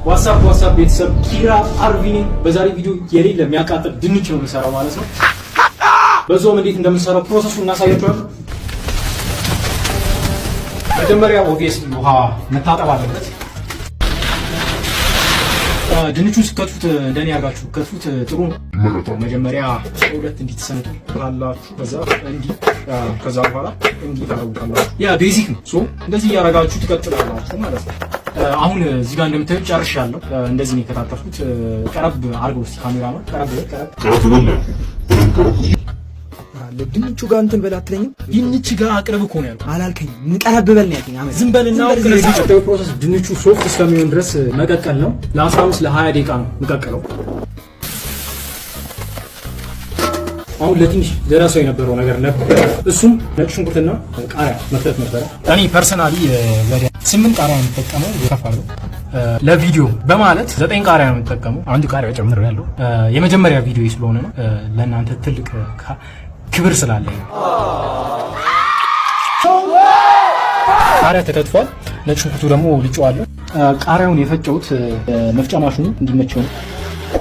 What's up, what's up ቤተሰብ፣ ኪራ አርቪ ነኝ። በዛሬ ቪዲዮ የሌለ የሚያቃጥል ድንች ነው የምንሰራው ማለት ነው። በዛውም እንዴት እንደምንሰራው process ኡን እናሳያችኋለን። መጀመሪያ obviously ውሃ መታጠብ አለበት። ድንቹን ስትከትፉት እንደኔ አድርጋችሁ ከትፉት ጥሩ ነው። መጀመሪያ ሁለት እንዲትሰነጡ ካላችሁ ከዛ እንዲህ፣ ከዛ በኋላ እንዲህ ታረጉታላችሁ። Yeah, basic ነው። So እንደዚህ እያደረጋችሁ ትቀጥላላችሁ ማለት ነው። አሁን እዚህ ጋር እንደምታዩት ጨርሻለሁ። እንደዚህ ነው የከታተፍኩት። ቀረብ አድርገው እስኪ ካሜራ ነው፣ ቀረብ ቀረብ። ድንቹ ጋር እንትን በል አትለኝም? ድንች ጋር አቅርብ እኮ ነው ያልኩት። አላልከኝም። ቀረብ በል ነው ያልከኝ። አመት ዝም በልና ቀጣዩ process ድንቹ soft እስከሚሆን ድረስ መቀቀል ነው። ለ15 ለ20 ደቂቃ ነው የምቀቀለው። አሁን ለትንሽ ደረሰው የነበረው ነገር ነበር። እሱም ነጭ ሽንኩርትና ቃሪያ መክተት ነበረ። እኔ personally ወደ 8 ቃሪያ ነው የምጠቀመው። ከፍ አድርገው ለቪዲዮ በማለት 9 ቃሪያ ነው የምጠቀመው። አንድ ቃሪያ ጨምሬያለሁ። የመጀመሪያ ቪዲዮ ስለሆነ ነው፣ ለእናንተ ትልቅ ክብር ስላለኝ ነው። ቃሪያ ተከትፏል። ነጭ ሽንኩርቱ ደግሞ ልጬዋለሁ። ቃሪያውን የፈጨሁት መፍጫ ማሽኑ እንዲመቸው ነው።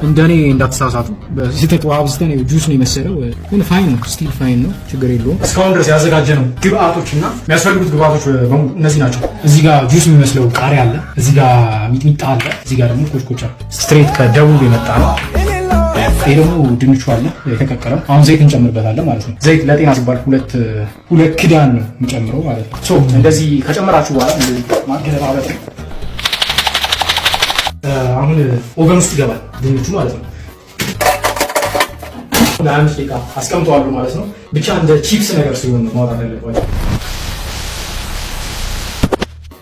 እንደኔ እንዳትሳሳቱ። በስህተት ውሃ አብዝተን ጁስ ነው የመሰለው፣ ግን fine ነው፣ still fine ነው፣ ችግር የለውም። እስካሁን ድረስ ያዘጋጀነው ግብአቶች እና የሚያስፈልጉት ግብአቶች በሙሉ እነዚህ ናቸው። እዚህ ጋር ጁስ የሚመስለው ቃሪያ አለ፣ እዚህ ጋር ሚጥሚጣ አለ፣ እዚህ ጋር ደግሞ ኮችኮቻ straight ከደቡብ የመጣ ነው። ይሄ ደግሞ ድንቹ አለ የተቀቀለው። አሁን ዘይት እንጨምርበታለን ማለት ነው። ዘይት ለጤና ሲባል ሁለት ሁለት ክዳን ነው የምጨምረው ማለት ነው። So እንደዚህ ከጨመራችሁ በኋላ እንደዚህ ማገለባበጥ ነው። አሁን oven ውስጥ ይገባል ድንቹ ማለት ነው። ለ25 ደቂቃ አስቀምጠዋለሁ ማለት ነው። ብቻ እንደ ቺፕስ ነገር ሲሆን ነው ማውጣት ያለባቸው።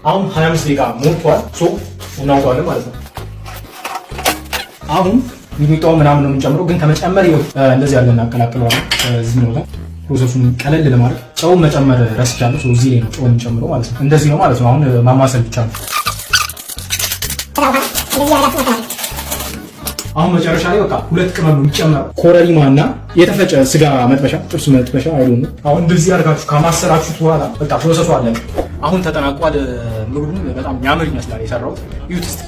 አሁን 25 ደቂቃ ሞልቷል። So እናውጣዋለን ማለት ነው። አሁን ሚጥሚጣው ምናምን ነው የምንጨምረው፣ ግን ከመጨመር እንደዚህ ያለ እናቀላቅለዋለን። እዚህ ነው ጋር process ኡን ቀለል ለማድረግ ጨው መጨመር ረስቻለሁ። So እዚህ ላይ ነው ጨው የምንጨምረው ማለት ነው። እንደዚህ ነው ማለት ነው። አሁን ማማሰል ብቻ ነው። አሁን መጨረሻ ላይ በቃ ሁለት ቅመም ነው የሚጨመረው፣ ኮረሪማ እና የተፈጨ ስጋ መጥበሻ፣ ጥብስ መጥበሻ አይሆንም። አሁን እንደዚህ አድርጋችሁ ካማሰራችሁት በኋላ በቃ process ኡ አለቀ። አሁን ተጠናቋል። ምግቡም በጣም የሚያምር ይመስላል የሰራሁት። እዩት እስኪ።